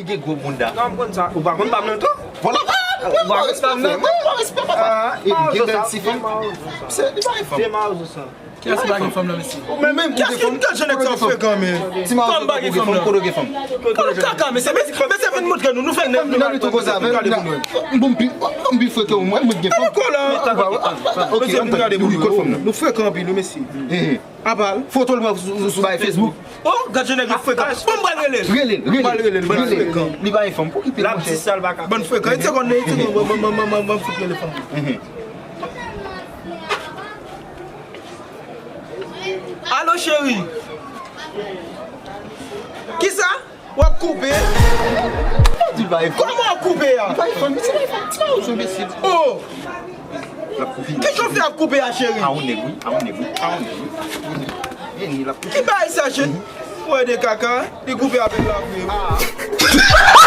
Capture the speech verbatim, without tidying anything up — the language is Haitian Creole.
Li gen gwo bounda. Non, m konn sa. Ou pa konn pa m nan tou? Vòlò, ah, ou pa respè, frè. Ou pa respè, papa. Ah, e m gen bèl ti fanm. Se, li pa gen fanm. Kiyès ki pa gen fanm nan, mesye? Ou menm, menm, kiyès ki gen fanm? Gad jan nèg sa frekan, men. Ti Mawozo, kòm pa gen fanm, kote w gen fanm? Kòm kaka, mesye, mesye, mesye vin montre nou, nou fè nèg nou. Nan nou tou koze avè m, nan, m bon pi, m bon pi frekan, mwen, mwen gen fanm. Ankò la. Ok, mesye, vin gade moun yo. Nou frekan anpil, wi, mesye. Apa l. Foto l pran sou, sou, sou bay Facebook. Oh, gad jan nèg yo frekan. Bon, m pral rele l. Rele l, rele l. M pral rele l, bann frekan. Li pa gen fanm, pou ki pil, monchè. L ap di sa, l pa ka. Bann frekan. Yon segonn, yon segonn, ban m fout rele fanm. Alo, cheri. Kisa? W ap koupe? Kòman w ap koupe a? Li pa gen fanm, li pa gen fanm, ti Mawozo, mesye. Oh! L ap koupe. Kijan w fè ap koupe a, cheri? A yon nèg, wi. A yon nèg, wi. A yon nèg, wi. Vini, l ap koupe. Ki bagay sa, cheri? Wè de kaka, li koupe avèk la vre, wi.